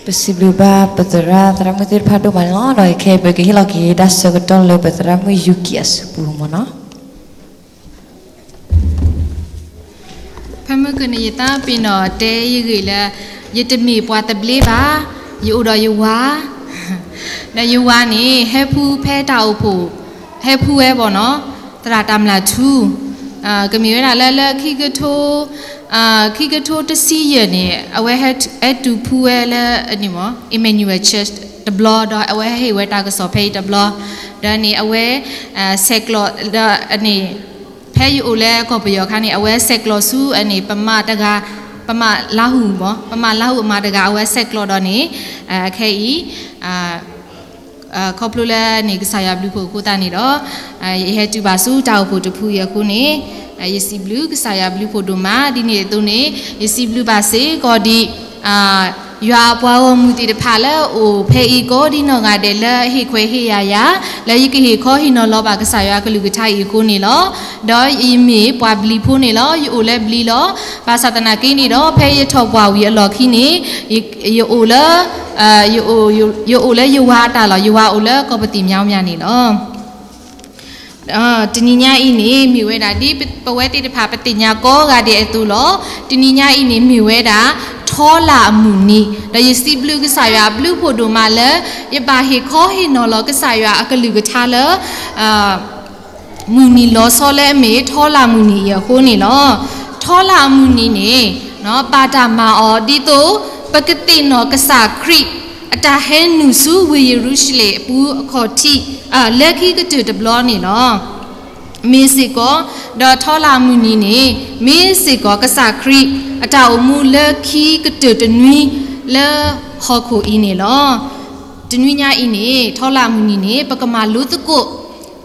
ပစံးဘျုးဘၣ်ပသရၣ်သရၣ်မုၣ်သ့ၣ်တဖၣ်ဒိၣ်မးန့ၣ်လီၤ. ဒီးခဲအံၤပကဟ့ၣ်လီၤက့ၤတၢ်ဆၢကတီၢ်လၢပသရၣ်မုၣ်ယူကံအစုပူၤမ့ၢ်နီၤ. ဖဲမုၢ်ကန့ၣ် ယသးပ့ၤနီၣ်တဲယဂ့ၢ်လၢ ယတမ့ၢ်ပှၤသဘျ့ဘၣ်, ယအိၣ်ဒီးယဝၤ, ဒီးယဝၤန့ၣ် ဟဲဖူဖဲတၢ်အိၣ်ဖှိၣ်, ဟဲဖူဝဲဘၣ်နီၤ, သရၣ်တၢ်မျၢ်ထူ, ကမ့ၢ်ဝဲဒၣ်လၢ လၢခံကထိ ခံကထိတဆံယဲၢ်န့ၣ် အဝဲဟဲတုၤဖူဝဲလၢအန့ၣ်မ့ၢ် Emmanuel Church တဘျီ ဒီးအဝဲဟဲဟ့ၣ်ဝဲတၢ်ကစီၣ်ဖဲအံၤတဘျီ, ဒီးန့ၣ်အဝဲ ဆဲးကျိးဒီးန့ၣ် ဖဲယအိၣ်လၢကီၢ်ပယီၤအခါန့ၣ် အဝဲဆဲးကျိးဆူအန့ၣ် ပမၤတဂၤ, ပမၤလါဟူမ့ၢ် ပမၤလါဟူအမၤတဂၤ အဝဲဆဲးကျိးဒီးန့ၣ် ခဲအံၤ ခီဖျိလၢန့ၣ် ကစၢ်ယွၤဘျုးဖှိၣ်အဃိသတးန့ၣ်ဒီး ယဟဲတုၤဘၣ်ဆူတၢ်အိၣ်ဖှိၣ်တဖုအံၤအဃိန့ၣ် ယစံးဘျုးကစၢ်ယွၤဘျုးဖှိၣ်ဒိၣ်မး. ဒ်န့ၣ်အသိးန့ၣ် ယစံးဘျုးဘၣ်စ့ၢ်ကီးဒံး ယွၤအပှၤဂီၢ်မုၢ်သ့ၣ်တဖၣ်လၢအအိၣ်ဖဲအံၤကိးဒ်နီၢ်ဂၤဒဲးလၢဟ့ၣ်ခွဲးဟ့ၣ်ယာ်ယၤ လၢယကဟ့ၣ်ခီဟ့ၣ်နီၤလီၤဘၣ်ကစၢ်ယွၤအကလုၢ်ကထါအံၤအဃိန့ၣ်လီၤ. ဒီးယမ့ၢ်ပှၤဘျံးဖိန့ၣ်လီၤ. ယအိၣ်လၢဘျံးလီၤ. ဘၣ်ဆၣ်သနာ်က့န့ၣ်ဒီး ဖဲယထီၣ်ပှၢ်ဝံၤအလီၢ်ခံန့ၣ် ယအိၣ်လၢ ယအိၣ်လၢယဝၤအတၢ်လီၢ်, ယဝၤအိၣ်လၢကီၢ်ပသံၣ်မၠါမၠါန့ၣ်လီၤ. တနံၤညါအံၤန့ၣ် မ့ၢ်ဝဲဒၣ်ဒ်ပဝဲသ့ၣ်တဖၣ်ပသ့ၣ်ညါကိးဂၤဒဲးအသိးလီၤ. တနံၤညါအံၤန့ၣ် မ့ၢ်ဝဲဒၣ် ထီလၣ်အမုၢ်နံၤ, ဒီးယစံးဘျုးကစၢ်ယွၤအဘျုးဖှိၣ်ဒိၣ်မးလၢ ယဘၣ်ဟ့ၣ်ခီဟ့ၣ်နီၤလီၤကစၢ်ယွၤအကလုၢ်ကထါလၢ မုၢ်နံၤလီၤဆီလၢအမ့ၢ်ထီလၣ်မုၢ်နံၤအံၤအဃိန့ၣ်လီၤ. ထီလၣ်အမုၢ်နံၤန့ၣ် ဘၣ်တၢ်မၤအီၤဒ်သိး ပကသ့ၣ်နီၣ်ကစၢ်ခရံာ် အတၢ်ဟဲနုာ်ဆူဝ့ၢ်ယရူၤၡလ့ၣ်အပူၤအခီၣ်ထံး လၢခံကတၢၢ်တဘျီန့ၣ်လီၤ. မ့ၢ်စ့ၢ်ကီး ဒီးထီလၣ်မုၢ်နံၤန့ၣ် မ့ၢ်စ့ၢ်ကီးကစၢ်ခရံာ် အတၢ်အိၣ်မူလၢခံကတၢၢ်တနွံ လၢဟီၣ်ခိၣ်အံၤန့ၣ်လီၤ. တနွံညါအံၤန့ၣ် ထီလၣ်မုၢ်နံၤန့ၣ် ပကမၤလိသကိး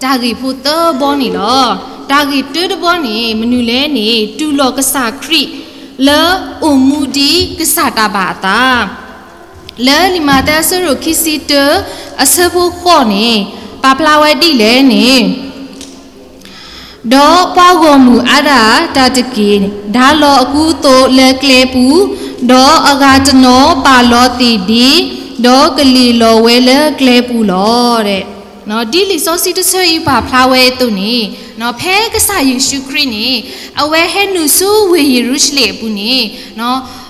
တၢ်ဂ့ၢ်ဖိသၢဘီန့ၣ်လီၤ. တၢ်ဂ့ၢ်တၢတဘီန့ၣ် မနုၤလဲၣ်န့ၣ် တူၢ်လိာ်ကစၢ်ခရံာ် လၢအိၣ်မူဒ်ကစၢ်တၢ်ဘၣ်အသး လၢလံာ်မးသဲအဆၢဒိၣ်ခံဆံတၢ အဆၢဖိဃိးန့ၣ် ပာ်ဖျါဝဲဒ်လဲၣ်န့ၣ် ဒီးပှၤဂီၢ်မုၢ်အါဒၣ်တၢ်တက့ၢ် ဒါလီၤအကူအသိးလၢကျဲပူၤ, ဒီးအဂၤတနီၤပာ်လီၤသ့ၣ်ဒ့, ဒီးကလ့ၢ်လီၤဝဲလၢကျဲပူၤလီၤ. ဒ်လံာ်စီဆှံတဆၢအံၤပာ်ဖျါဝဲအသိးန့ၣ် ဖဲကစၢ်ယ့ၣ်ၡူးခရံာ်န့ၣ် အဝဲဟဲနုာ်ဆူဝ့ၢ်ယရူၤၡလ့ၣ်အပူၤန့ၣ်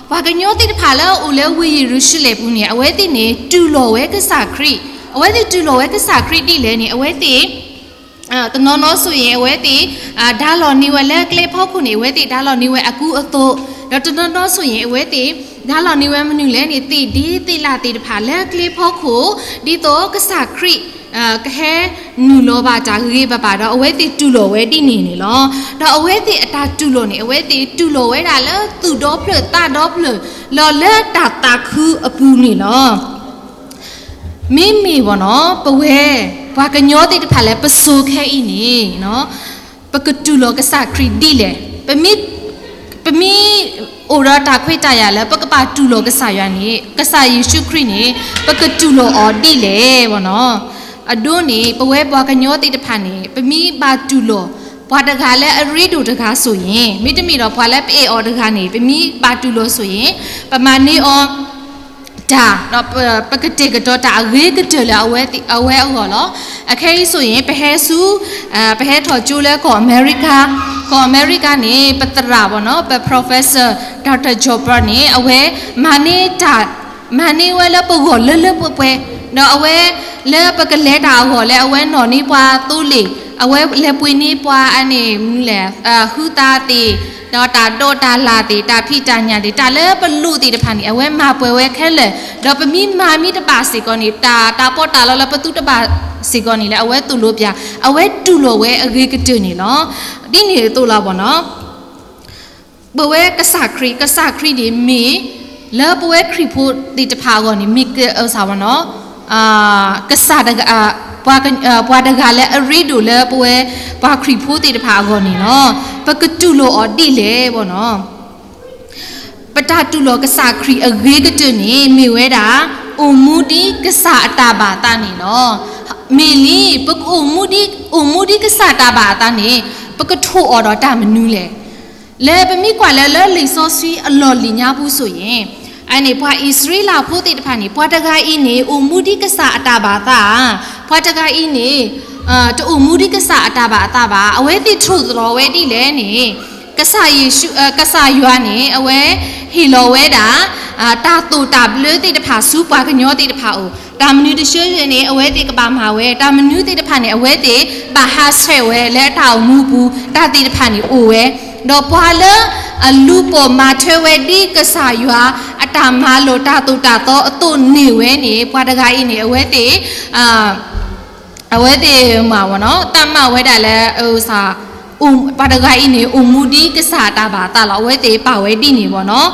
ပှၤကညီသ့ၣ်တဖၣ်လၢအအိၣ်လၢဝ့ၢ်ယရူၤၡလ့ၣ်အပူၤန့ၣ် အဝဲသ့ၣ်န့ၣ် တူၢ်လိာ်ဝဲကစၢ်ခရံာ်, အဝဲသ့ၣ်တူၢ်လိာ်ဝဲကစၢ်ခရံာ်ဒ်လဲၣ်န့ၣ် အဝဲသ့ၣ် တနီၤနီၤဆိၣ်ဂ့ၤ အဝဲသ့ၣ် ဒါလီၤန့ၢ်ဝဲလၢကျဲဖီခိၣ်န့ၣ် အဝဲသ့ၣ်ဒါလီၤန့ၢ်ဝဲအကူအသိး, ဒီးတနီၤနီၤဆိၣ်ဂ့ၤ အဝဲသ့ၣ် ဒါလီၤန့ၢ်ဝဲမနုၤလဲၣ်န့ၣ် သ့ၣ်ဒ့သ့ၣ်လၣ်သ့ၣ်တဖၣ်လၢကျဲဖီခိၣ် ဒ်သိးကစၢ်ခရံာ် ကဟဲနုာ်လီၤဘၣ်တၢ်ဂ့ၤဂ့ၤဘၣ်ဘၣ်ဒီး အဝဲသ့ၣ်တူၢ်လိာ်ဝဲဒ်န့ၣ်န့ၣ်လီၤ. ဒီးအဝဲသ့ၣ်အတၢ်တူၢ်လိာ်န့ၣ် အဝဲသ့ၣ်တူၢ်လိာ်ဝဲဒၣ်လၢသူၣ်ဒီဖျၢၣ်သးဒီဖျၢၣ် လီၤလၢတၢ်သးခုအပူၤန့ၣ်လီၤ. မ့မ့ၢ်ဘၣ်နီၤ ပဝဲ ပှၤကညီသ့ၣ်တဖၣ်လၢပစိၤခဲအံၤန့ၣ် ပကတူၢ်လိာ်ကစၢ်ခရံာ်ဒ်လဲၣ်. ပမ့ၢ် ပမ့ၢ်အိၣ်ဒီးတၢ်ခွဲးတၢ်ယာ်လၢ ပကဘၣ်တူၢ်လိာ်ကစၢ်ယွၤန့ၣ် ကစၢ်ယ့ၣ်ၡူးခရံာ်န့ၣ် ပကတူၢ်လိာ်အီၤဒ်လဲၣ်ဘၣ်နီၤ. အဒိန့ၣ် ပဝဲပှၤကညီသ့ၣ်တဖၣ်န့ၣ် ပမ့ၢ်ဘၣ်တူၢ်လိာ် ပှၤတဂၤလၢအရ့ဒိၣ်တဂၤဆိၣ်ဂ့ၤ မ့တမ့ၢ်ဒီးပှၤလၢပအဲၣ်အီၤတဂၤန့ၣ် ပမ့ၢ်ဘၣ်တူၢ်လိာ်ဆိၣ်ဂ့ၤ ပမၤန့ၢ်အီၤ တၢ် ဒီးပ ပကတဲာ်ကတီၤတၢ်အဂ့ၤကတၢၢ်လၢအဝဲအဂီၢ်လီၤ. အခဲအံၤဆိၣ်ဂ့ၤ ပဟဲဆူ ပဟဲထီၣ်ကၠိလၢကီၢ်အမဲရကၤ, ကီၢ်အမဲရကၤန့ၣ် ပသရၣ်ဘၣ်နီၤ ပ professor doctor John Brown န့ၣ် အဝဲ မၤန့ၢ်တၢ် မၤန့ၢ်ဝဲလၢပဂီၢ်လၢလၢပှဲၤပှဲၤ, ဒီးအဝဲ လၢပကလဲၤတၢ်အဂီၢ်လၢအဝဲနီၣ်န့ၢ်ပှၤသိလ့ၣ်, အဝဲလဲၤပှ့ၤန့ၢ်ပှၤအန့ၣ် မနုၤလဲၣ် ဟုသးသ့ၣ်, ဒီးတၢ်ဒိးတၢ်လၣ်သ့ၣ်, တၢ်ဖံးတၢ်ညၣ်သ့ၣ်, တၢ်လၢပလိၣ်သ့ၣ်တဖၣ်န့ၣ် အဝဲမၤပှဲၤဝဲခဲလၢာ်, ဒီးပမ့ၢ်မၤမ့ၢ်တဘၣ်စ့ၢ်ကီးန့ၣ် တၢ် တၢ်ပီးတၢ်လီလၢပသူတဘၣ်စ့ၢ်ကီးန့ၣ်လၢ အဝဲသိၣ်လိပၠး, အဝဲတူၢ်လိာ်ဝဲအဂ့ၤကတၢၢ်န့ၣ်လီၤ. ဒ်န့ၣ်အသိးလီၤဘၣ်နီၤ ပဝဲကစၢ်ခရံာ်, ကစၢ်ခရံာ်န့ၣ်မ့ၢ် လၢပဝဲခရံာ်ဖိသ့ၣ်တဖၣ်အဂီၢ်န့ၣ် မ့ၢ်ကစၢ်ဘၣ်နီၤ, ကစၢ်တဂၤ, ပှၤတဂၤလၢအရ့ဒိၣ်လၢပဝဲပှၤခရံာ်ဖိသ့ၣ်တဖၣ်အဂီၢ်န့ၣ်လီၤ. ပကတူၢ်လိာ်အီၤဒ်လဲၣ်ဘၣ်နီၤ. ပတၢ်တူၢ်လိာ်ကစၢ်ခရံာ်အဂ့ၤကတၢၢ်န့ၣ် မ့ၢ်ဝဲဒၣ် အိၣ်မူဒ်ကစၢ်အတၢ်ဘၣ်သးန့ၣ်လီၤ. မ့ၢ်လံ ပကအိၣ်မူဒ်, အိၣ်မူဒ်ကစၢ်တၢ်ဘၣ်အသးန့ၣ် ပကထိၣ်အီၤဒီးတၢ်မနုၤလဲၣ်. လၢပမ့ၢ်ကွၢ်လၢ လၢလံာ်စီဆှံအလီၢ်လံၤညါပူၤဆိၣ်ဂ့ၤ အန့ၣ် ပှၤအံၣ်စရ့လးဖိသ့ၣ်တဖၣ်န့ၣ် ပှၤတဂၤအံၤန့ၣ် အိၣ်မူဒ်ကစၢ်အတၢ်ဘၣ်အသးဧါ, ပှၤတဂၤအံၤန့ၣ် တအိၣ်မူဒ်ကစၢ်အတၢ်ဘၣ်အသးဘၣ်. အဝဲသ့ၣ်ထိၣ်သတြီၤဝဲဒ်လဲၣ်န့ၣ် ကစၢ်ယွၤန့ၣ် အဝဲဟ့ၣ်လီၤဝဲဒၣ် တၢ်သိၣ်တၢ်ဘျၢသ့ၣ်တဖၣ်ဆူပှၤကညီသ့ၣ်တဖၣ်အအိၣ်, တၢ်မနုၤတဆၢန့ၣ် အဝဲသ့ၣ်ကဘၣ်မၤဝဲ, တၢ်မနုၤသ့ၣ်တဖၣ်န့ၣ် အဝဲသ့ၣ်ဘၣ်ဟးဆှဲးဝဲလၢအတၢ်အိၣ်မူပူၤ, တၢ်သ့ၣ်တဖၣ်န့ၣ်အိၣ်ဝဲ, ဒီးပှၤလၢအလူၤပိာ်မၤထွဲဝဲဒ်ကစၢ်ယွၤအတၢ်မၤလိာ်တၢ်သိၣ်တၢ်သီအသိးန့ၢ်ဝဲန့ၣ် ပှၤတဂၤအံၤန့ၣ် အဝဲသ့ၣ် အဝဲသ့ၣ်မၤဝဲနီၤ သးမၤဝဲဒၣ်လၢ ပှၤတဂၤအံၤန့ၣ် အိၣ်မူဒ်ကစၢ်အတၢ်ဘၣ်အသးလီၤ. အဝဲသ့ၣ်ပာ်ဝဲဒ်န့ၣ်ဘၣ်နီၤ.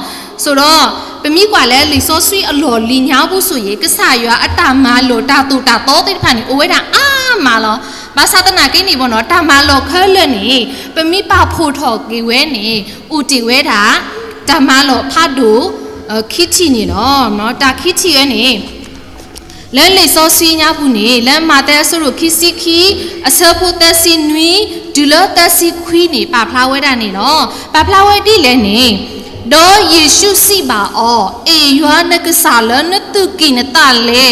ဆိဒီး ပမ့ၢ်ကွၢ်လၢလံာ်စီဆှံအလီၢ်လံၤညါပူၤဆိၣ်ဂ့ၤ ကစၢ်ယွၤအတၢ်မၤလိာ်တၢ်သိၣ်တၢ်သီသ့ၣ်တဖၣ်န့ၣ် အိၣ်ဝဲဒၣ်အါမးလီၤ. ဘၣ်ဆၣ်သနာ်က့န့ၣ်ဘၣ်နီၤ တၢ်မၤလိာ်ခဲလၢာ်န့ၣ် ပမ့ၢ်ပာ်ဖှိၣ်ထီၣ်က့ၤဝဲန့ၣ် အိၣ်တ့ၢ်ဝဲဒၣ် တၢ်မၤလိာ်ဖးဒိၣ် ခံထံၣ်န့ၣ်လီၤ. တၢ်ခံထံၣ်ဝဲန့ၣ် လၢလံာ်စီဆှံညါပူၤန့ၣ် လၢမးသဲအဆၢဒိၣ်ခံဆံခံ အဆၢဖိသၢဆံနွံ တုၤလၢသၢဆံခွံန့ၣ် ပာ်ဖျါဝဲဒၣ်န့ၣ်လီၤ. ပာ်ဖျါဝဲဒ်လဲၣ်န့ၣ်, ဒီးယ့ၣ်ၡူးစံးဘၣ်အီၤ, အဲၣ်ယွၤနကစၢ်လၢနသူၣ်ကံၢ်နသးလဲ,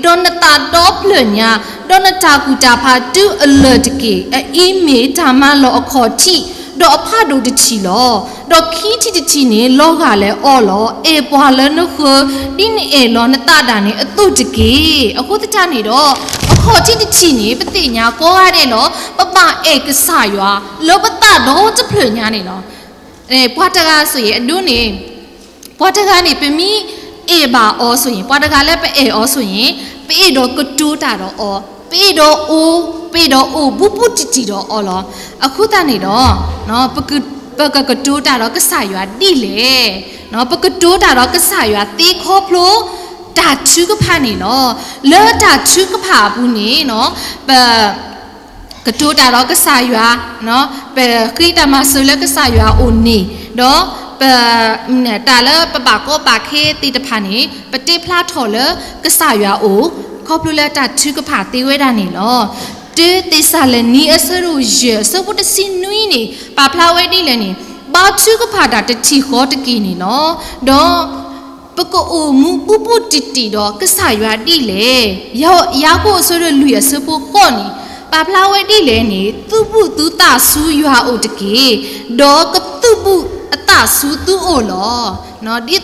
ဒီးနသးဒီဖျၢၣ်ညါ, ဒီးနတၢ်ကူၣ်တၢ်ဖးတုၤအလၢာ်တက့ၢ်. အအံၤမ့ၢ်တၢ်မၤလိာ်အခီၣ်ထံး ဒီးအဖးဒိၣ်တထံၣ်လီၤ. ဒီးခံထံၣ်တထံၣ်န့ၣ် လီၤဂာ်လၢအီၤလီၤ. အဲၣ်ပှၤလၢနဃၢၤ ဒ်နအဲၣ်လီၤနသးဒၣ်နဲအသိးတက့ၢ်. အဃိသတးန့ၣ်ဒီး အခီၣ်ထံးတထံၣ်န့ၣ် ပသ့ၣ်ညါကိးဂၤဒဲးလီၤ. ပဘၣ်အဲၣ်ကစၢ်ယွၤ လၢပသးဒီတဖျၢၣ်ညါန့ၣ်လီၤ. ပှၤတဂၤဆိၣ်ဂ့ၤ အဒိန့ၣ် ပှၤတဂၤန့ၣ် ပမ့ၢ်အဲၣ်ဘၣ်အီၤဆိၣ်ဂ့ၤ ပှၤတဂၤလၢပအဲၣ်အီၤဆိၣ်ဂ့ၤ ပအဲၣ်ဒိးကတိၤတၢ်ဒီးအီၤ, ပအဲၣ်ဒိးအိၣ်, ပအဲၣ်ဒိးအိၣ်ဘူးဘူးတံၢ်တံၢ်ဒီးအီၤလီၤ. အဃိသတးန့ၣ်ဒီး ပကကတိၤတၢ်ဒီးကစၢ်ယွၤဒ်လဲၣ်. ပကတိၤတၢ်ဒီးကစၢ်ယွၤသ့ခီဖျိ တၢ်ထုကဖၣ်န့ၣ်လီၤ. လၢတၢ်ထုကဖၣ်အပူၤန့ၣ် ပ ကတိၤတၢ်ဒီးကစၢ်ယွၤ, ပဃ့တၢ်မၤစၢၤလၢကစၢ်ယွၤအအိၣ်န့ၣ်, ဒီးပ, တၢ်လၢပဘၣ်ကီဘၣ်ခဲသ့ၣ်တဖၣ်န့ၣ် ပတဲဖျါထီၣ်လၢကစၢ်ယွၤအအိၣ်, ခီဖျိလၢတၢ်ထုကဖၣ်သ့ဝဲဒၣ်န့ၣ်လီၤ. တၢသ့းစၤလနံအဆၢဒိၣ်ယဲၢ် အဆၢဖိတဆံနွံန့ၣ် ပာ်ဖျါဝဲဒ်လဲၣ်န့ၣ်, ဘါထုကဖၣ်တၢ်တထံၣ်ဃီတက့ၢ်န့ၣ်လီၤ. ဒီး ပကအိၣ်မူဘူးဘူးတံၢ်တံၢ်ဒီးကစၢ်ယွၤဒ်လဲၣ်. ယၤကိာ်အဆၢဒိၣ်လွံၢ်အဆၢဖိဃိးန့ၣ် ပာ်ဖျါဝဲဒ်လဲၣ်န့ၣ်, သုးဘူးသုသးဆူယွၤအအိၣ်တက့ၢ်, ဒီးကသုးဘူးအသးဆူသုအိၣ်လီၤ. ဒ်သိး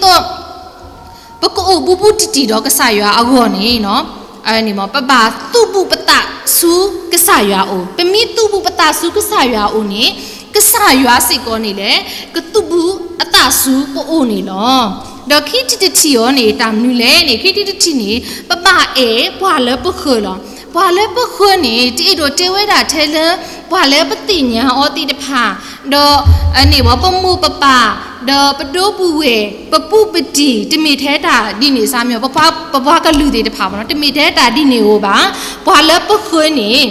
ပကအိၣ်ဘူးဘူးတံၢ်တံၢ်ဒီးကစၢ်ယွၤအဂီၢ်န့ၣ် ပဘၣ်သုးဘူးပသးဆူကစၢ်ယွၤအအိၣ်, ပမ့ၢ်သုးဘူးပသးဆူကစၢ်ယွၤအအိၣ်န့ၣ် ကစၢ်ယွၤစ့ၢ်ကီးန့ၣ်လဲၣ် ကသုးဘူးအသးဆူပအိၣ်န့ၣ်လီၤ. ဒီးခံထံၣ်တထံၣ်အံၤန့ၣ် တၢ်မနုၤလဲၣ်န့ၣ် ခံထံၣ်တထံၣ်န့ၣ် ပဘၣ်အဲၣ်ပှၤလၢပဃၢၤလီၤ. ပှၤလၢပဃၢၤန့ၣ် တအဲၣ်ဒိးတဲဝဲဒၣ်ထဲလၢ ပှၤလၢပသ့ၣ်ညါအီၤသ့ၣ်တဖၣ်, ဒီးအန့ၣ်ဝဲ ပမိၢ်ပပၢ်, ဒီးပဒိပုၢ်ဝဲၢ်, ပပူၤပတံၢ်, တမ့ၢ်ထဲတၢ်ဒ်န့ၣ်စ့ၢ်ကီး, ပပှၤကလုာ်သ့ၣ်တဖၣ် တမ့ၢ်ထဲတၢ်ဒ်န့ၣ်ဧိၤဘၣ်. ပှၤလၢပဃၢၤန့ၣ်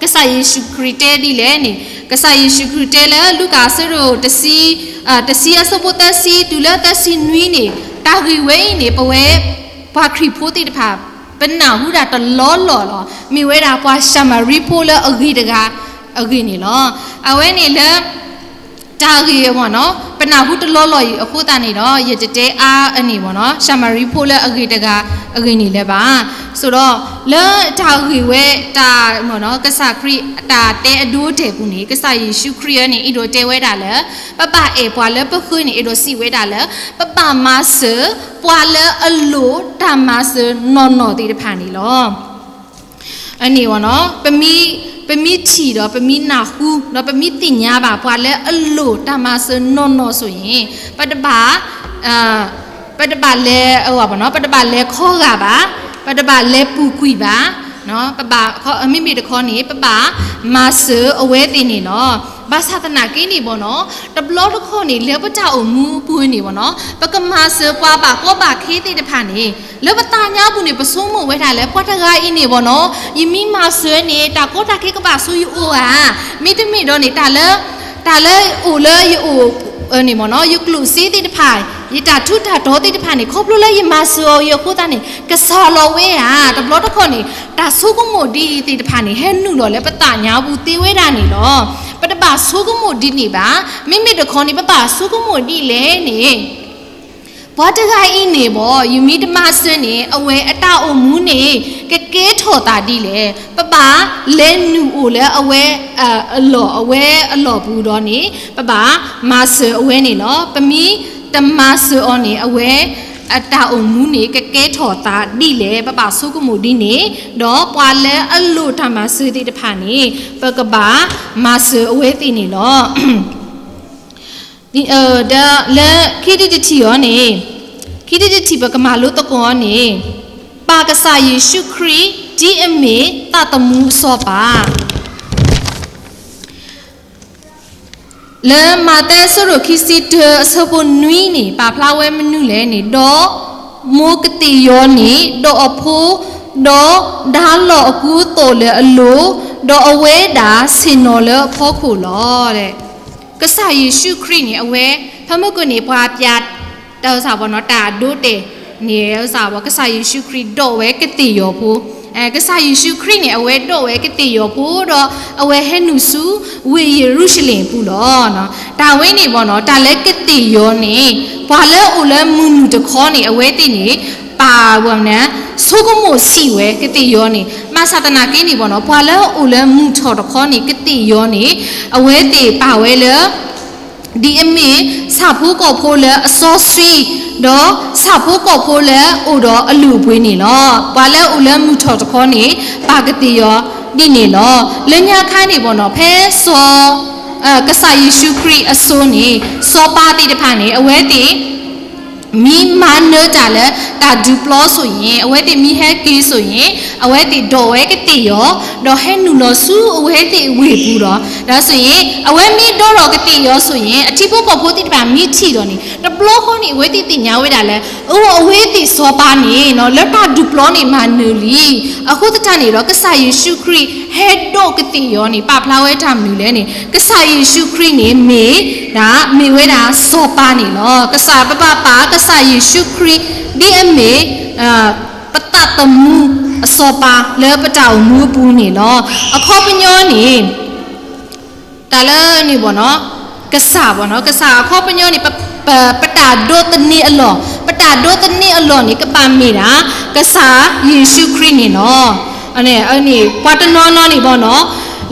ကစၢ်ယ့ၣ်ၡူးခရံာ်တဲဒ်လဲၣ်န့ၣ်, ကစၢ်ယ့ၣ်ၡူးခရံာ်တဲလၢလူၤကၣ်အဆၢဒိၣ်တဆံ, တဆံအဆၢဖိသၢဆံ တုၤလၢသၢဆံနွံန့ၣ်, တၢ်ဂ့ၢ်ဝဲအံၤန့ၣ် ပဝဲ ပှၤခရံာ်ဖိသ့ၣ်တဖၣ် ပနၢ်ဟူဒၣ်တလီၢ်လီၢ်လီၤ. မ့ၢ်ဝဲဒၣ်ပှၤၡၤမရံဖိလၢအဂ့ၤတဂၤ အဂ့ၢ်န့ၣ်လီၤ. အဝဲန့ၣ်လၢ တၢ်ဂ့ၢ်မ့ၢ်နီၤ ပနၢ်ဟူတလီၢ်လီၢ်အံၤအဃိသတးန့ၣ်ဒီး ယတတဲအါအန့ၣ်မ့ၢ်နီၤ ၡၤမရံဖိလၢအဂ့ၤတဂၤအဂ့ၢ်န့ၣ်လၢၤဘၣ်. ဆိဒီးလၢတၢ်ဂ့ၢ်ဝဲတၢ်မ့ၢ်နီၤ ကစၢ်ခရံာ်အတၢ်တဲအဒိအတဲာ်ပူၤန့ၣ် ကစၢ်ယ့ၣ်ၡူးခရံာ်အံၤန့ၣ် အဲၣ်ဒိးတဲဝဲဒၣ်လၢ ပဘၣ်အဲၣ်ပှၤလၢပဃၢၤန့ၣ် အဲၣ်ဒိးစံးဝဲဒၣ်လၢ ပဘၣ်မၤစၢၤ ပှၤလၢအလိၣ်တၢ်မၤစၢၤနီၢ်နီၢ်သ့ၣ်တဖၣ်န့ၣ်လီၤ. အန့ၣ်မ့ၢ်နီၤ ပမ့ၢ်ထံၣ်ဒီးပမ့ၢ်နၢ်ဟူ ဒီးပမ့ၢ်သ့ၣ်ညါဘၣ်ပှၤလၢအလိၣ်တၢ်မၤစၢၤနီၢ်နီၢ်ဆိၣ်ဂ့ၤ ပတဘၣ် ပတဘၣ်လဲၤ ပတဘၣ်လဲၤခီဂာ်ဘၣ်, ပတဘၣ်လဲၤပူၤကွံာ်ဘၣ်, ပဘၣ် မ့မ့ၢ်တခီန့ၣ် ပဘၣ်မၤစၢၤအဝဲသ့ၣ်န့ၣ်လီၤ. ဘၣ်ဆၣ်သနာ်က့န့ၣ်မ့ၢ်နီၤ တဘျီတခီၣ်န့ၣ် လၢပတၢ်အိၣ်မူအပူၤန့ၣ်မ့ၢ်နီၤ ပကမၤစၢၤပှၤဘၣ်ကီဘၣ်ခဲသ့ၣ်တဖၣ်န့ၣ် လၢပသးညါပူၤန့ၣ် ပဆိကမိၣ်ဝဲဒၣ်လၢ ပှၤတဂၤအံၤန့ၣ်မ့ၢ်နီၤ ယမ့ၢ်မၤစၢၤန့ၣ် တၢ်ကီတၢ်ခဲကဘၣ်ဆိယအိၣ်ဧါ, မ့တမ့ၢ်ဒီးန့ၣ် တၢ်လၢ တၢ်လၢအိၣ်လၢယအိၣ်န့ၣ်မ့ၢ်နီၤ ယကျိၣ်စ့သ့ၣ်တဖၣ် ယတၢ်ထူးတၢ်တီၤသ့ၣ်တဖၣ်န့ၣ် ခီဖျိလၢယမၤစၢၤအီၤအဃိသတးန့ၣ် ကစှၤလီၤဝဲဧါ. တဘျီတခီၣ်န့ၣ် တၢ်ဆိကမိၣ်ဒ်အံၤသ့ၣ်တဖၣ်န့ၣ် ဟဲနုာ်လီၤလၢပသးညါပူၤသ့ဝဲဒၣ်န့ၣ်လီၤ. ပတဘၣ်ဆိကမိၣ်ဒ်န့ၣ်ဘၣ်. မ့မ့ၢ်တခီန့ၣ် ပဘၣ်ဆိကမိၣ်ဒ်လဲၣ်န့ၣ် ပှၤတဂၤအံၤန့ၣ်ဘၣ် ယမ့ၢ်တမၤစၢၤန့ၣ် အဝဲအတၢ်အိၣ်မူန့ၣ် ကကဲထီၣ်သးဒ်လဲၣ်. ပဘၣ်လဲၤနုာ်အိၣ်လၢအဝဲအလီၢ် အဝဲအလီၢ်ပူၤဒီးန့ၣ် ပဘၣ်မၤစၢၤအဝဲန့ၣ်လီၤ. ပမ့ၢ်တမၤစၢၤအီၤန့ၣ် အဝဲအတၢ်အိၣ်မူန့ၣ် ကကဲထီၣ်သးဒ်လဲၣ်. ပဘၣ်ဆိကမိၣ်ဒ်န့ၣ် ဒီးပှၤလၢအလိၣ်တၢ်မၤစၢၤသ့ၣ်တဖၣ်န့ၣ် ပကဘၣ်မၤစၢၤအဝဲသ့ၣ်န့ၣ်လီၤ. ဒီးလၢခံထံၣ်တထံၣ်အံၤန့ၣ်, ခံထံၣ်တထံၣ်ပကမၤလိသကိးအီၤန့ၣ်, ပၢ်ကစၢ်ယ့ၣ်ၡူးခရံာ် ဒ်အမ့ၢ်သးသမူအစီၤပၤ လၢမးသဲအဆၢဒိၣ်ခံဆံတၢ အဆၢဖိနွံန့ၣ် ပာ်ဖျါဝဲမနုၤလဲၣ်န့ၣ်, ဒီးမိၢ်ကသ့ၣ်ယီၤန့ၣ် ဒီးအဖိ, ဒီးဒါလီၤအကူအသိးလၢအလိၤ, ဒီးအဝဲဒၣ်ဆ့ၣ်နီၤလၢအဖီခိၣ်လီၤ. ကစၢ်ယ့ၣ်ၡူးခရံာ်န့ၣ် အဝဲ ဖဲမုၢ်ကၢၢ်န့ၣ် ပှၤပျး တၢ်စၢ်ဘၣ်နီၤ တၢ်အဒိတဲာ်န့ၣ် စၢ်ဘၣ် ကစၢ်ယ့ၣ်ၡူးခရံာ်ဒိးဝဲကသ့ၣ်ယီၤဖိ, ကစၢ်ယ့ၣ်ၡူးခရံာ်န့ၣ် အဝဲဒိးဝဲကသ့ၣ်ယီၤဖိ ဒီးအဝဲဟဲနုာ်ဆူဝ့ၢ်ယရူၤၡလ့ၣ်အပူၤလီၤ. တၢ်ဝဲန့ၣ်ဘၣ်နီၤ တၢ်လၢကသ့ၣ်ယီၤန့ၣ် ပှၤလၢအအိၣ်လၢမုၢ်နုာ်တခီန့ၣ် အဝဲသ့ၣ်န့ၣ် ပာ်ဝဲန့ၣ် ဆိကမိၣ်ဆံးဝဲကသ့ၣ်ယီၤန့ၣ် ဘၣ်ဆၣ်သနာ်က့န့ၣ်ဘၣ်နီၤ ပှၤလၢအအိၣ်လၢမုၢ်ထီၣ်တခီန့ၣ် ကသ့ၣ်ယီၤန့ၣ် အဝဲသ့ၣ်ပာ်ဝဲလၢ ဒ်အမ့ၢ်ဆၣ်ဖိကီၢ်ဖိလၢအစီဆှံ, ဒီးဆၣ်ဖိကီၢ်ဖိလၢအအိၣ်ဒီးအလုၢ်အပှ့ၤန့ၣ်လီၤ. ပှၤလၢအအိၣ်လၢမုၢ်ထီၣ်တခီန့ၣ် ပာ်ကသ့ၣ်ယီၤဒ်န့ၣ်လီၤ. လၢညါခါန့ၣ်ဘၣ်နီၤ ဖဲစီၤ ကစၢ်ယ့ၣ်ၡူးခရံာ်အစိၤန့ၣ် စီၤပၤသ့ၣ်တဖၣ်န့ၣ် အဝဲသ့ၣ် မ့ၢ်မၤနၢၤတၢ်လၢတၢ်ဒုးပျီစိၤယ့ၣ်, အဝဲသ့ၣ်မ့ၢ်ဟဲက့ၤစိၤယ့ၣ်, အဝဲသ့ၣ်ဒိးဝဲကသ့ၣ်ယီၤ, ဒီးဟဲနုာ်လီၤဆူအဝဲသ့ၣ်ဝ့ၢ်ပူၤဒီး, ဒီးစိၤယ့ၣ် အဝဲမ့ၢ်ဒိးထီၣ်ကသ့ၣ်ယီၤစိၤယ့ၣ် အထံဖိကီၢ်ဖိသ့ၣ်တဖၣ်မ့ၢ်ထံၣ်ဒီးန့ၣ် တဘျီဃီန့ၣ် အဝဲသ့ၣ်သ့ၣ်ညါဝဲဒၣ်လၢ အိ အဝဲသ့ၣ်စီၤပၤန့ၣ် လၢတၢ်ဒုးပျီန့ၣ်မၤနၢၤလံ. အဃိသတးန့ၣ်ဒီး ကစၢ်ယ့ၣ်ၡူးခရံာ်ဟဲဒိးကသ့ၣ်ယီၤန့ၣ် ပာ်ဖျါဝဲတၢ်မနုၤလဲၣ်န့ၣ် ကစၢ်ယ့ၣ်ၡူးခရံာ်န့ၣ်မ့ၢ်ဒၣ် မ့ၢ်ဝဲဒၣ်စီၤပၤန့ၣ်လီၤ. ကစၢ် ပဘၣ်ပာ်ကစၢ်ယ့ၣ်ၡူးခရံာ် ဒ်အမ့ၢ် ပသးသမူအစီၤပၤလၢပတၢ်အိၣ်မူအပူၤန့ၣ်လီၤ. အခီပညီန့ၣ် တၢ်လၢန့ၣ်ဘၣ်နီၤ ကစၢ်ဘၣ်နီၤ ကစၢ်အခီပညီန့ၣ် ပ ပတၢ်ဒိးသန့ၤအလီၢ်, ပတၢ်ဒိးသန့ၤအလီၢ်န့ၣ် ကဘၣ်မ့ၢ်ဒၣ် ကစၢ်ယ့ၣ်ၡူးခရံာ်န့ၣ်လီၤ. အန့ၣ် ပှၤတနီၤနီၤန့ၣ်ဘၣ်နီၤ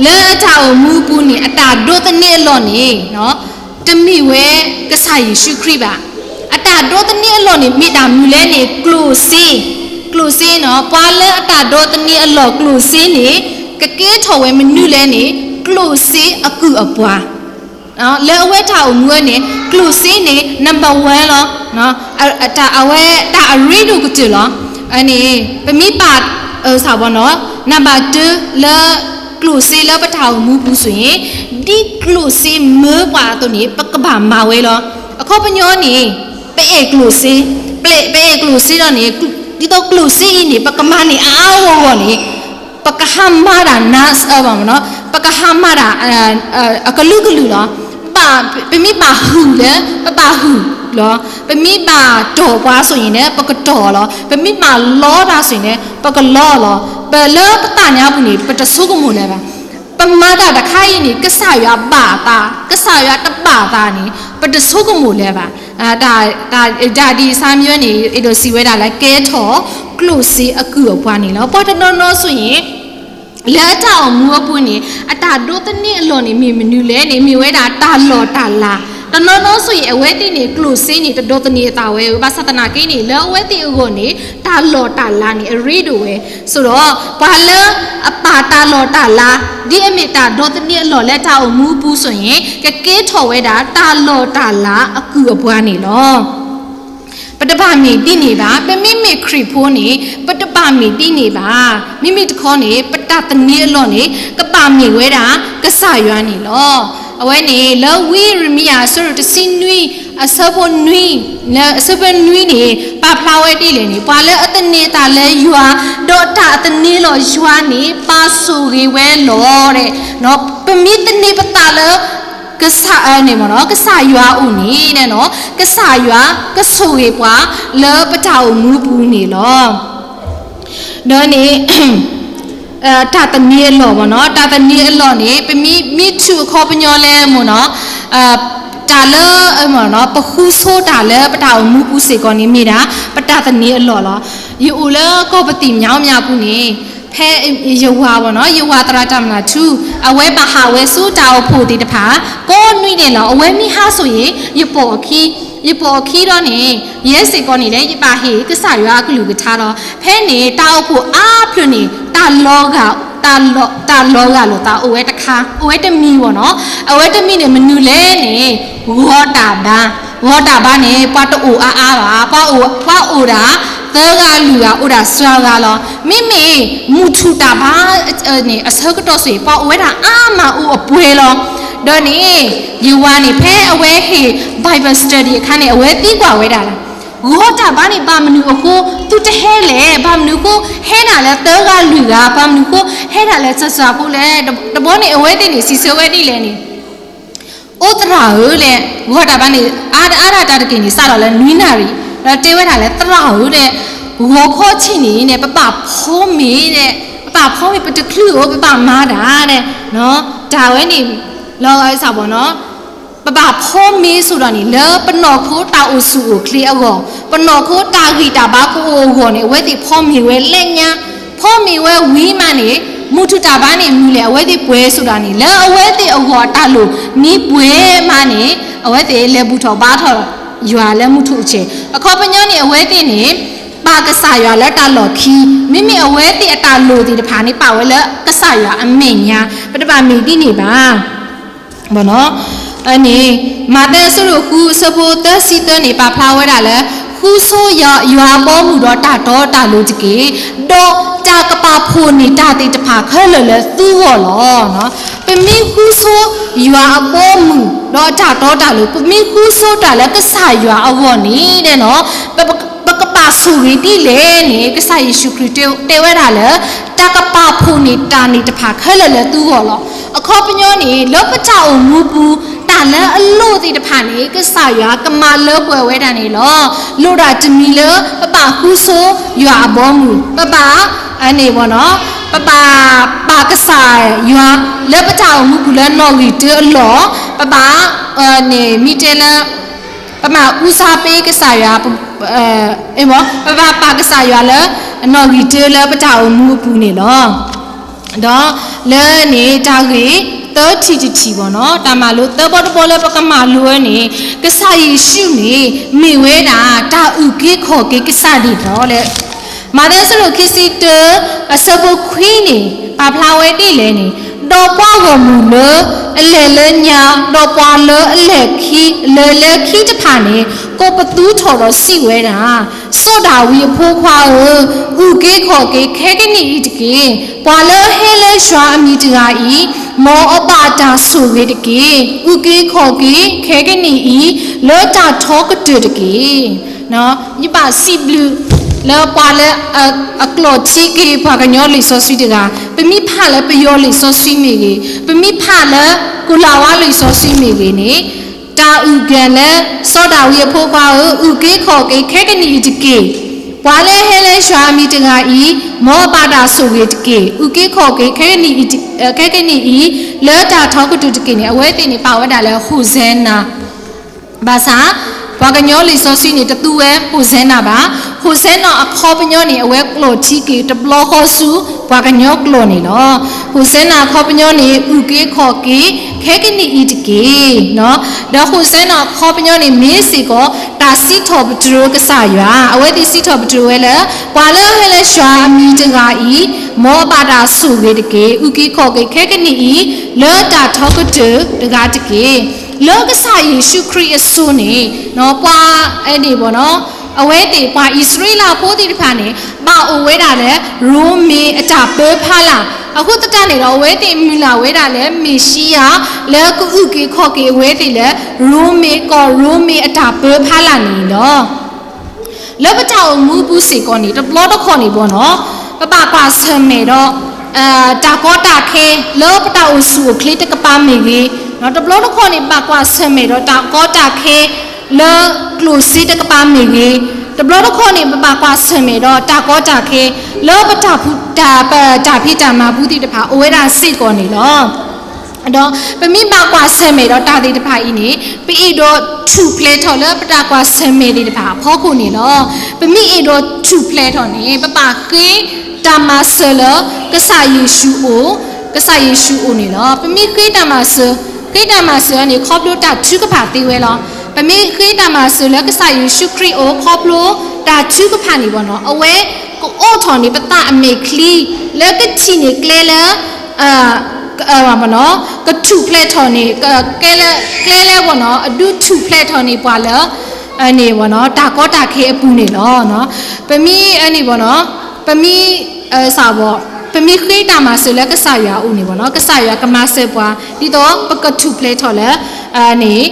လၢအတၢ်အိၣ်မူအပူၤန့ၣ် အတၢ်ဒိးသန့ၤအလီၢ်န့ၣ် တမ့ၢ်ဝဲကစၢ်ယ့ၣ်ၡူးခရံာ်ဘၣ်. အတၢ်ဒိးသန့ၤအလီၢ်န့ၣ် မ့ၢ်တၢ်မနုၤလဲၣ်န့ၣ် ကျိၣ်စ့, ကျိၣ်စ့နီၤ ပှၤလၢအတၢ်ဒိးသန့ၤအလီၢ်ကျိၣ်စ့န့ၣ် ကကဲထီၣ်ဝဲမနုၤလဲၣ်န့ၣ် ကျိၣ်စ့အကုၢ်အပှၤ လၢအဝဲတၢ်အိၣ်မူဝဲန့ၣ် ကျိၣ်စ့န့ၣ် number one လီၤ. တၢ်အဝဲတၢ်အရ့ဒိၣ်ကတၢၢ်လီၤ. န့ၣ် ပမ့ၢ်ပာ် စၢ်ဘၣ်နီၤ number two လၢ ကျိၣ်စ့လၢပတၢ်အိၣ်မူပူၤစိၤယ့ၣ် ဒ်ကျိၣ်စ့မၢပှၤအသိးန့ၣ် ပကဘၣ်မၤဝဲလီၤ. အခီပညီန့ၣ် ပအဲၣ်ကျိၣ်စ့, ပအဲၣ်ကျိၣ်စ့ဒီးန့ၣ် ဒ်သိးကျိၣ်စ့အံၤန့ၣ် ပကမၤန့ၢ်အါအါဂီၢ်ဂီၢ်န့ၣ် ပကဟးမၤတၢ်နါစၢဘၣ်မနီၤ ပကဟးမၤတၢ် အကလုာ်ကလုာ်လီၤ. ပမ့ၢ်ဘၣ်ဟုၣ်လၢ ပဘၣ်ဟုၣ်လီၤ. ပမ့ၢ်ဘၣ်တီၢ်ပှၤစိၤယ့ၣ်န့ၣ် ပကတီၢ်လီၤ. ပမ့ၢ်ဘၣ်လီတၢ်စိၤန့ၣ် ပကလီလီၤ. ပလၢပသးညါပူၤန့ၣ် ပတဆိကမိၣ်လၢၤဘၣ်. ပမၤတၢ်တခါအံၤန့ၣ် ကစၢ်ယွၤဘၣ်သး, ကစၢ်ယွၤတဘၣ်သးန့ၣ် ပတဆိကမိၣ်လၢၤဘၣ်. တၢ် တၢ်ဒ်အံၤ ဆၢမံၤန့ၣ် အဲၣ်ဒိးစံးဝဲဒၣ်လၢ ကဲထီၣ်ကျိၣ်စ့အကုၢ်အပှၤန့ၣ်လီၤ. ပှၤတနီၤနီၤစိၤယ့ၣ် လၢအတၢ်အိၣ်မူအပူၤန့ၣ် အတၢ်ဒိးသန့ၤအလီၢ်န့ၣ် မ့ၢ်မနုၤလဲၣ်န့ၣ် မ့ၢ်ဝဲဒၣ်တၢ်လီၢ်တၢ်လၤ. တနီၤနီၤစိၤယ့ၣ် အဝဲသ့ၣ်န့ၣ် ကျိၣ်စ့န့ၣ် တဒိးသန့ၤအသးဝဲဧၢ, ဘၣ်ဆၣ်သနာ်က့န့ၣ် လၢအဝဲသ့ၣ်အဂီၢ်န့ၣ် တၢ်လီၢ်တၢ်လၤန့ၣ် အရ့ဒိၣ်ဝဲ. ဆိဒီး ပှၤလၢအပာ်တၢ်လီၢ်တၢ်လၤ ဒ်အမ့ၢ်တၢ်ဒိးသန့ၤအလီၢ်လၢတၢ်အိၣ်မူအပူၤစိၤယ့ၣ် ကကဲထီၣ်ဝဲဒၣ် တၢ်လီၢ်တၢ်လၤအကုၢ်အပှၤန့ၣ်လီၤ. ပတဘၣ်မ့ၢ်ဒ်န့ၣ်ဘၣ်. ပမ့မ့ၢ်ခရံာ်ဖိန့ၣ် ပတဘၣ်မ့ၢ်ဒ်န့ၣ်ဘၣ်. မ့မ့ၢ်တခီန့ၣ် ပတၢ်သန့ၤအလီၢ်န့ၣ် ကဘၣ်မ့ၢ်ဝဲဒၣ် ကစၢ်ယွၤန့ၣ်လီၤ. အဝဲန့ၣ် လၢဝံယံးရမံယၤ အဆၢဒိၣ်တဆံနွံ အဆၢဖိနွံ အဆၢဖိနွံန့ၣ် ပာ်ဖျါဝဲဒ်လဲၣ်န့ၣ် ပှၤလၢအသန့ၤအသးလၢယွၤ ဒီးတၢ်သန့ၤလီၤယွၤန့ၣ် ပၢ်ဆိၣ်ဂ့ၤဝဲလီၤ. ပမ့ၢ်သန့ၤပသးလၢ ကစၢ်န့ၣ်မ့ၢ်နီၤ ကစၢ်ယွၤအအိၣ်န့ၣ် ကစၢ်ယွၤကဆိၣ်ဂ့ၤပှၤလၢပတၢ်အိၣ်မူပူၤန့ၣ်လီၤ. ဒီးန့ၣ် တၢ်သန့ၤအလီၢ်မ့ၢ်နီၤ တၢ်သန့ၤအလီၢ်န့ၣ် ပမ့ၢ်မ့ၢ်ထုးအခီပညီလၢမ့ၢ်နီၤ တၢ်လၢ ပဃုဆိတၢ်လၢပတၢ်အိၣ်မူပူၤစ့ၢ်ကီးန့ၣ်မ့ၢ်ဒၣ် ပတၢ်သန့ၤအလီၢ်လီၤ. ယအိၣ်လၢကီၢ်ပသံၣ်မၠါမၠါပူၤန့ၣ် ဖဲယဝၤဘၣ်နီၤ ယဝၤသရၣ်တၢ်မနုၤထူ အဝဲဘၣ်ဟးဝဲဆူတၢ်အိၣ်ဖှိၣ်သ့ၣ်တဖၣ် ကိးနွံဒဲးလီၤ. အဝဲမ့ၢ်ဟးစိာ်အံၤ ယပိာ်အခံ, ယပိာ်အခံဒီးန့ၣ် ယဲစ့ၢ်ကီးန့ၣ်လၢ ယဘၣ်ဟ့ၣ်ကစၢ်ယွၤအကလုၢ်ကထါလီၤ. ဖဲန့ၣ် တၢ်အိၣ်ဖှိၣ်အါဖျၢၣ်န့ၣ် တၢ်လီၤဂာ်လိာ်သးအိၣ်ဝဲတခါ, အိၣ်ဝဲတမံၤဘၣ်နီၤ. အဝဲတမံၤန့ၣ် မနုၤလဲၣ်န့ၣ် ဂီၤတၢ်ဘါ, ဂီၤတၢ်ဘါန့ၣ် ပှၤတအိၣ်အါအါဘၣ်, ပှၤအိၣ်, ပှၤအိၣ်ဒၣ် သၢဂၤလွံၢ်ဂၤ အိၣ်ဒၣ်စှၤဂၤလီၤ. မ့မ့ၢ်မုၢ်ထူၣ်တၢ်ဘါန့ၣ် အဆၢကတီၢ်စ့ၢ် ပှၤအိၣ်ဝဲဒၣ်အါမးအိၣ်အပှဲၤလီၤ. ဒီးန့ၣ် ယဝၤန့ၣ် ဖဲအဝဲဟ့ၣ် Bible study အခါန့ၣ် အဝဲသံကွၢ်ဝဲဒၣ်လီၤ. ဂီၤတၢ်ဘါန့ၣ် ဘၣ်မနုၤအဃိ သုတဟဲလဲၣ်, ဘၣ်မနုၤအဃိ ဟဲဒၣ်လၢသၢဂၤလွံၢ်ဂၤ, ဘၣ်မနုၤအဃိ ဟဲဒၣ်လၢစှၤစှၤဖိလဲၣ်. တဘျီန့ၣ် အဝဲသ့ၣ်န့ၣ် စံးဆၢဝဲဒ်လဲၣ်န့ၣ် အိၣ်သရၣ်ဧၢလၢ ဂီၤတၢ်ဘါန့ၣ် အါအါဒၣ်တၢ်တက့ၢ်န့ၣ် စးထီၣ်လၢနွံနၣ်ရံၣ်, ဒီးတဲဝဲဒၣ်လၢ သရၣ်ဧၢလၢ ဂီၤခီဆံးန့ၣ်န့ၣ် ပဘၣ်ဖီမ့ၤလၢ ပဘၣ်ဖီမ့ၤ ပတချုးဧိၤ ပဘၣ်မၤတၢ်လၢ တၢ်ဝဲန့ၣ် လီၤဂာ်စ့ၢ်ဘၣ်နီၤ ပဘၣ်ဖီမ့ၤဆိဒီးန့ၣ် လၢပနီၢ်ခိတၢ်အိၣ်ဆူၣ်အိၣ်ချ့အဂီၢ်, ပနီၢ်ခိတၢ်ဂံၢ်တၢ်ဘါကအိၣ်အဂီၢ်န့ၣ် အဝဲသ့ၣ်ဖီမ့ၤဝဲလၢညါ, ဖီမ့ၤဝဲဝံၤမးန့ၣ် မုၢ်ထူၣ်တၢ်ဘါန့ၣ်မနုၤလဲၣ် အဝဲသ့ၣ်ပှဲၤဆိဒီးန့ၣ် လၢအဝဲသ့ၣ်အဂီၢ်အတၢ်လိၣ်မ့ၢ်ပှဲၤမးန့ၣ် အဝဲသ့ၣ်လဲၤဘူၣ်ထီၣ်ဘါထီၣ်ယွၤလၢမုၢ်ထူၣ်အဆဲး. အခီပညီန့ၣ် အဝဲသ့ၣ်န့ၣ် ပာ်ကစၢ်ယွၤလၢတၢ်လီၢ်ခံ, မ့မ့ၢ်အဝဲသ့ၣ်အတၢ်လိၣ်သ့ၣ်တဖၣ်န့ၣ် ပာ်ဝဲလၢကစၢ်ယွၤအမဲာ်ညါ, ပတဘၣ်မ့ၢ်ဒ်န့ၣ်ဘၣ်. န့ၣ် မးသဲအဆၢဒိၣ်ဃုအဆၢဖိသၢဆံသၢန့ၣ် ပာ်ဖျါဝဲဒၣ်လၢ ဃုဆိယွၤအဘီအမုၢ်ဒီးတၢ်တီတၢ်လိၤတက့ၢ်, ဒီးတၢ်ကပာ်ဖှိၣ်န့ၢ်တၢ်သ့ၣ်တဖၣ်ခဲလၢာ်လၢသုဂီၢ်လီၤ. ပမ့ၢ်ဃုဆိယွၤအဘီအမုၢ်ဒီးတၢ်တီတၢ်လိၤ ပမ့ၢ်ဃုဆိတၢ်လၢကစၢ်ယွၤအဂီၢ်န့ၣ် ပကဘၣ်ဆိၣ်ဂ့ၤဒ်လဲၣ်န့ၣ် ကစၢ်ယ့ၣ်ၡူးခရံာ်တဲဝဲဒၣ်လၢ တၢ်ကပာ်ဖှိၣ်န့ၢ်တၢ်န့ၣ်တဖၣ်ခဲလၢာ်လၢသုဂီၢ်လီၤ. အခီပညီန့ၣ် လၢပတၢ်အိၣ်မူပူၤ တၢ်လၢအလိၣ်သ့ၣ်တဖၣ်န့ၣ် ကစၢ်ယွၤကမၤလၢပှဲၤဝဲဒၣ်န့ၣ်လီၤ. လိၣ်ဒၣ်တမံၤလၢ ပဘၣ်ဃုဆိယွၤအဘီအမုၢ်, ပဘၣ် န့ၣ် ပဘၣ်ပာ်ကစၢ်ယွၤလၢပတၢ်အိၣ်မူပူၤလၢနီၣ်ဂံၢ်တၢအလီၢ်, ပဘၣ် န့ၣ် မ့ၢ်တဲလၢ ပမၤအူဆါပ့ကစၢ်ယွၤ ပဘၣ်ပာ်ကစၢ်ယွၤလၢ နီၣ်ဂံၢ်တၢလၢပတၢ်အိၣ်မူအပူၤန့ၣ်လီၤ. ဒီးလၢန့ၣ် တၢ်ဂ့ၢ်သၢထံၣ်တထံၣ်ဘၣ်နီၤ, တၢ်မၤလိသၢဘီတဘီလၢပကမၤလိဝဲန့ၣ် ကစၢ်ယ့ၣ်ၡူးန့ၣ် မ့ၢ်ဝဲဒၣ်တၢ်အုၣ်က့ၤခီၣ်က့ၤကစၢ်ဒၣ်ဝဲလီၤ. မးသဲအဆၢဒိၣ်ခံဆံတၢ အဆၢဖိခွံန့ၣ် ပာ်ဖျါဝဲဒ်လဲၣ်န့ၣ်, ဒီးပှၤဂီၢ်မုၢ်လၢအလဲၤလၢညါ, ဒီးပှၤလၢအလဲၤခံ, လဲၤလၢခံတဖၣ်န့ၣ် ကိးပသူထီၣ်ဒီးစံးဝဲဒၣ်, စီၤဒၤဝံးအဖိခွါဧၢ, အုၣ်က့ၤခီၣ်က့ၤခဲကနံၣ်အံၤတက့ၢ်. ပှၤလၢဟဲလၢယွၤအမံၤတဂၤအံၤ, မ်အဘၣ်တၢ်ဆိၣ်ဂ့ၤတက့ၢ်. အုၣ်က့ၤခီၣ်က့ၤခဲကနံၣ်အံၤ လၢတၢ်ထီကတၢၢ်တက့ၢ်. ယဘၣ်စံးဘျုးလၢပှၤလၢအကျိာ်ထံက့ၤပှၤကညီလံာ်စီဆှံတဂၤ, ပမ့ၢ်ဖးလၢပယီၤလံာ်စီဆှံမ့ၢ်ဂ့ၤ, ပမ့ၢ်ဖးလၢကိၤလၤဝါလံာ်စီဆှံမ့ၢ်ဂ့ၤန့ၣ်, တၢ်အုၣ်က့ၤလၢ စီၤဒၤဝံးအဖိခွါဧၢ, အုၣ်က့ၤခီၣ်က့ၤခဲကနံၣ်အံၤတက့ၢ်. ပှၤလၢဟဲလၢယွၤအမံၤတဂၤအံၤ, မ်အဘၣ်တၢ်ဆိၣ်ဂ့ၤတက့ၢ်. အုၣ်က့ၤခီၣ်က့ၤခဲ, ခဲကနံၣ်အံၤ လၢတၢ်ထီကတၢၢ်တက့ၢ်န့ၣ် အဝဲသ့ၣ်န့ၣ် ပာ်ဝဲဒၣ်လၢ ဟိၣ်စဲနၤ ဘၣ်ဆၣ် ပှၤကညီလံာ်စီဆှံန့ၣ် တသူဝဲ ဟိၣ်စဲနၤ ဘၣ်. ဟိၣ်စဲနၤအခီပညီန့ၣ် အဝဲကျိာ်ထံက့ၤတဘျီဃီဆူ ပှၤကညီကျိာ်န့ၣ်လီၤ. ဟိၣ်စဲနၤအခီပညီန့ၣ် အုၣ်က့ၤခီၣ်က့ၤ ခဲကနံၣ်အံၤတက့ၢ်. ဒီးဟိၣ်စဲနၤအခီပညီန့ၣ် မ့ၢ်စ့ၢ်ကီး တၢ်စံးထီၣ်ပတြၢၤကစၢ်ယွၤ, အဝဲသ့ၣ်စံးထီၣ်ပတြၢၤဝဲလၢ ပှၤလၢဟဲလၢယွၤအမံၤတဂၤအံၤ, မ်အဘၣ်တၢ်ဆိၣ်ဂ့ၤတက့ၢ်. အုၣ်က့ၤခီၣ်က့ၤခဲကနံၣ်အံၤ လၢတၢ်ထီကတၢၢ်တဂၤတက့ၢ်. လၢကစၢ်ယ့ၣ်ၡူးခရံာ်အစိၤန့ၣ် ပှၤ န့ၣ် အဝဲသ့ၣ်ပှၤအံၣ်စရ့လးဖိသ့ၣ်တဖၣ်န့ၣ် ဘၣ်အိၣ်ဝဲဒၣ်လၢ ရိမ့ၤအတၢ်ပၢဖီလာ်, အဃိသတးန့ၣ်ဒီး အဝဲသ့ၣ်မုၢ်လၢ်ဝဲဒၣ်လၢ မ့ၤၡံယၤ လၢကအုၣ်က့ၤခီၣ်က့ၤအဝဲသ့ၣ်လၢ ရိမ့ၤ ကီၢ်ရိမ့ၤအတၢ်ပၢဖီလာ်န့ၣ်လီၤ. လၢပတၢ်အိၣ်မူအပူၤစ့ၢ်ကီးန့ၣ် တဘျီတခီၣ်န့ၣ် ပှၤ ပဘၣ်ကွၢ်ဆၢၣ်မဲာ်ဒီး တၢ်ကီတၢ်ခဲ လၢပတၢ်အိၣ်ဆူၣ်အိၣ်ချ့တကပၤမ့ၢ်ဂ့ၤ, တဘျီတခီၣ်န့ၣ် ပဘၣ်ကွၢ်ဆၢၣ်မဲာ်ဒီးတၢ်ကီတၢ်ခဲ လၢကျိၣ်စ့တကပၤမ့ၢ်ဂ့ၤ, တဘျီတခီၣ်န့ၣ် ပဘၣ်ကွၢ်ဆၢၣ်မဲာ်ဒီးတၢ်ကီတၢ်ခဲ လၢပတၢ်ဖံးတၢ်မၤပူၤသ့ၣ်တဖၣ် အိၣ်ဝဲဒၣ်စ့ၢ်ကီးန့ၣ်လီၤ. ဒီးပမ့ၢ်ဘၣ်ကွၢ်ဆၢၣ်မဲာ်ဒီးတၢ်သ့ၣ်တဖၣ်အံၤန့ၣ် ပအဲၣ်ဒိးထူၣ်ဖျဲးထီၣ်လၢပတၢ်ကွၢ်ဆၢၣ်မဲာ်သ့ၣ်တဖၣ်အဖီခိၣ်န့ၣ်လီၤ. ပမ့ၢ်အဲၣ်ဒိးထူၣ်ဖျဲးထီၣ်န့ၣ် ပဘၣ်ဃ့တၢ်မၤစၢၤလၢကစၢ်ယ့ၣ်ၡူးအိၣ်, ကစၢ်ယ့ၣ်ၡူးအိၣ်န့ၣ်လီၤ. ပမ့ၢ်ဃ့တၢ်မၤစၢၤ, ဃ့တၢ်မၤစၢၤန့ၣ် ခီဖျိတၢ်ထုကဖၣ်သ့ဝဲလီၤ. ပမ့ၢ်ဃ့တၢ်မၤစၢၤလၢကစၢ်ယ့ၣ်ၡူးခရံာ်အိၣ် ခီဖျိတၢ်ထုကဖၣ်န့ၣ်ဘၣ်နီၤ, အဝဲကအိးထီၣ်န့ၣ် ပသးအမဲာ်ချံ လၢကထံၣ်န့ၢ်ကျဲလၢ ကထူၣ်ဖျဲးထီၣ်န့ၣ် ကျဲလၢဘၣ်နီၤ အဒုးထူၣ်ဖျဲးထီၣ်န့ၢ်ပှၤလၢ န့ၣ်ဘၣ်နီၤ တၢ်ကီတၢ်ခဲအပူၤန့ၣ်လီၤ. ပမ့ၢ်န့ၣ်ဘၣ်နီၤ ပမ့ၢ် စးဘီ ပမ့ၢ်ဃ့တၢ်မၤစၢၤလၢကစၢ်ယွၤအအိၣ်န့ၣ်ဘၣ်နီၤ ကစၢ်ယွၤကမၤစၢၤပှၤ ဒ်သိးပကထူၣ်ဖျဲးထီၣ်လၢ န့ၣ်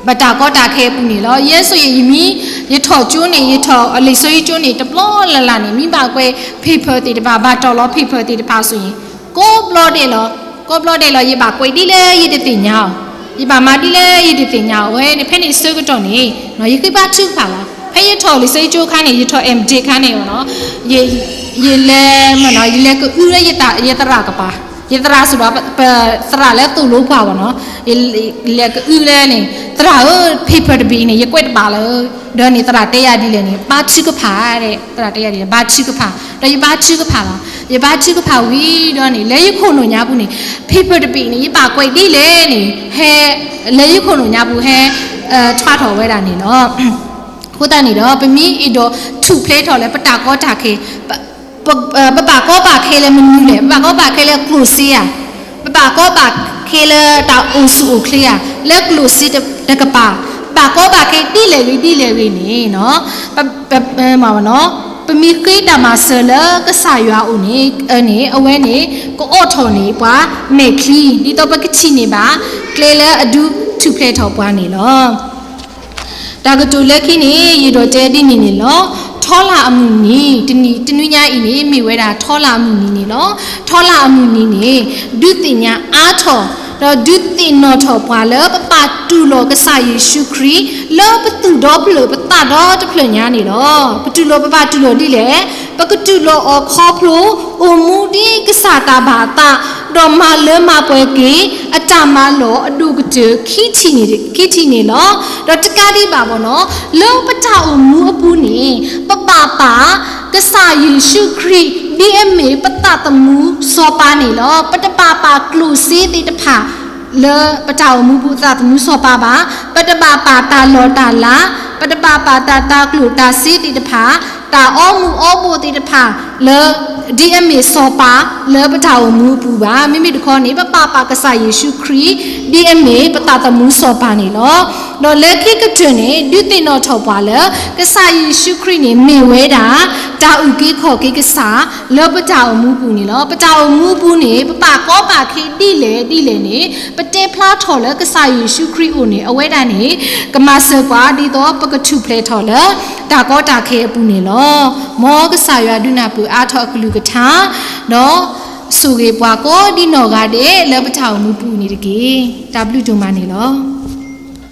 ပတၢ်ကီတၢ်ခဲအပူၤန့ၣ်လီၤ. ယဲစိၤအံၤ ယမ့ၢ် ယထီၣ်ကၠိန့ၣ် ယထီၣ်လံာ်စီဆှံကၠိန့ၣ် တဘျီလၢ်လၢ်န့ၣ် မ့ၢ်ဘၣ်ကွဲး paper သ့ၣ်တဖၣ် ဘၣ်တီၢ်လီၤ paper သ့ၣ်တဖၣ်ဆိၣ်အံၤ ကိးဘျီဒဲးလီၤ, ကိးဘျီဒဲးလီၤ ယဘၣ်ကွဲးဒ်လဲၣ်ယတသ့ၣ်ညါအီၤ, ယဘၣ်မၤဒ်လဲၣ်ယတသ့ၣ်ညါအီၤဝဲန့ၣ် ဖဲန့ၣ်ဆၢကတီၢ်န့ၣ် ယဃ့ဘါထုကဖၣ်လီၤ. ဖဲယထီၣ်လံာ်စီဆှံကၠိအခါန့ၣ် ယထီၣ် M.Div အခါန့ၣ်ဘၣ်နီၤ ယလဲၤ ယလဲၤကအုလၢယသရၣ်ကပၤ, ယသရၣ်စ့ၢ်ကီး ပသရၣ်လၢသိၣ်လိပှၤဘၣ်နီၤ, လဲၤကအုလၢန့ၣ် သရၣ်ဧၢ paper တဘ့ၣ်အံၤန့ၣ် ယကွဲးတဘၣ်လၢၤ, ဒီးန့ၣ် သရၣ်တဲယၤဒ်လဲၣ်န့ၣ် ဘါထုကဖၣ် သရၣ်တဲယၤဒ်လဲၣ် ဘါထုကဖၣ်, ဒီးယဘါထုကဖၣ်လီၤ. ယဘါထုကဖၣ်ဝံၤဒီးန့ၣ် လၢယခိၣ်နူာ်ညါပူၤန့ၣ် paper တဘ့ၣ်န့ၣ် ယဘၣ်ကွဲးဒ်လဲၣ်န့ၣ် ဟဲ လၢယခိၣ်နူာ်ညါပူၤဟဲ ထွဲထီၣ်ဝဲဒၣ်န့ၣ်လီၤ. အဃိသတးန့ၣ်ဒီး ပမ့ၢ်အဲၣ်ဒိးထူၣ်ဖျဲးထီၣ်လၢပတၢ်ကီတၢ်ခဲ ပဘၣ်ကီဘၣ်ခဲလၢမနုၤလဲၣ်, ပဘၣ်ကီဘၣ်ခဲလၢကျိၣ်စ့ဧါ, ပဘၣ်ကီဘၣ်ခဲလၢတၢ်အိၣ်ဆူၣ်အိၣ်ချ့ဧါ, လၢကျိၣ်စ့တကပၤ, ဘၣ်ကီဘၣ်ခဲဒ်လဲၣ်ဂ့ၤဒ်လဲၣ်ဂ့ၤန့ၣ် ပမ့ၢ်ဃ့တၢ်မၤစၢၤလၢကစၢ်ယွၤအအိၣ်န့ၣ် န့ၣ် အဝဲန့ၣ် ကအိးထီၣ်န့ၢ်ပှၤမဲာ်ချံ ဒ်သိးပကထံၣ်န့ၢ်ဘၣ် ကျဲလၢအဒုးထူၣ်ဖျဲးထီၣ်ပှၤန့ၣ်လီၤ. တၢ်ကတိၤလၢခံန့ၣ် ယအဲၣ်ဒိးတဲဒ်န့ၣ်န့ၣ်လီၤ. ထီလၣ်အမုၢ်နံၤ တနံၤညါအံၤန့ၣ် မ့ၢ်ဝဲဒၣ်ထီလၣ်အမုၢ်နံၤန့ၣ်လီၤ. ထီလၣ်အမုၢ်နံၤန့ၣ် ဒုးသ့ၣ်ညါအါထီၣ် ဒီးဒုးသ့ၣ်နီၣ်ထီၣ်ပှၤလၢပဘၣ်တူၢ်လိာ်ကစၢ်ယ့ၣ်ၡူးခရံာ် လၢပသူၣ်ဒီဖျၢၣ်ပသးဒီတဖျၢၣ်ညါန့ၣ်လီၤ. ပတူၢ်လိာ် ပဘၣ်တူၢ်လိာ်ဒ်လဲၣ်, ပကတူၢ်လိာ်အီၤခီဖျိ အိၣ်မူဒ်ကစၢ်တၢ်ဘၣ်အသး ဒီးမၤလၢမၤပှဲၤက့ၤ အတၢ်မၤလီၢ်အဒိၣ်ကတၢၢ် ခံထံၣ်န့ၣ်လီၤ. ဒီးတကးဒံးဘၣ်ဘၣ်နီၤ လၢပတၢ်အိၣ်မူအပူၤန့ၣ် ပဘၣ်ပာ်ကစၢ်ယ့ၣ်ၡူးခရံာ် ဒ်အမ့ၢ်ပသးသမူစီၤပၤန့ၣ်လီၤ. ပတဘၣ်ပာ်ကျိၣ်စ့သ့ၣ်တဖၣ် လၢပတၢ်အိၣ်မူပူၤသးသမူစီၤပၤဘၣ်. ပတဘၣ်ပာ်တၢ်လီၢ်တၢ်လၤ, ပတဘၣ်ပာ်တၢ် တၢ်ကျိၣ်တၢ်စ့သ့ၣ်တဖၣ်, တၢ်အီမူၤအီဘိၣ်သ့ၣ်တဖၣ် လၢ ဒ်အမ့ၢ်စီၤပၤလၢပတၢ်အိၣ်မူအပူၤဘၣ်. မ့မ့ၢ်တခီန့ၣ် ပပာ်ပာ်ကစၢ်ယ့ၣ်ၡူးခရံာ် ဒ်အမ့ၢ်ပသးသမူစီၤပၤန့ၣ်လီၤ. ဒီးလၢခံကတၢၢ်န့ၣ် ဒုးသ့ၣ်နီၣ်ထီၣ်ပှၤလၢ ကစၢ်ယ့ၣ်ၡူးခရံာ်န့ၣ် မ့ၢ်ဝဲဒၣ် တၢ်အုၣ်က့ၤခီၣ်က့ၤကစၢ် လၢပတၢ်အိၣ်မူပူၤန့ၣ်လီၤ. ပတၢ်အိၣ်မူအပူၤန့ၣ် ပဘၣ်ကီဘၣ်ခဲဒ်လဲၣ်ဒ်လဲၣ်န့ၣ် ပတဲဖျါထီၣ်လၢကစၢ်ယ့ၣ်ၡူးခရံာ်အအိၣ်န့ၣ် အဝဲဒၣ်န့ၣ် ကမၤစၢၤပှၤဒ်သိးပကထူၣ်ဖျဲးထီၣ်လၢ တၢ်ကီတၢ်ခဲအပူၤန့ၣ်လီၤ. မ်ကစၢ်ယွၤဒုးနၢ်ပၢၢ်အါထီၣ်အကလုၢ်ကထါ ဒီး ဆိၣ်ဂ့ၤပှၤကိးဒ်နီၢ်ဂၤဒဲး လၢပတၢ်အိၣ်မူပူၤန့ၣ်တက့ၢ်. တၢ်ဘျုးဒိၣ်မးန့ၣ်လီၤ.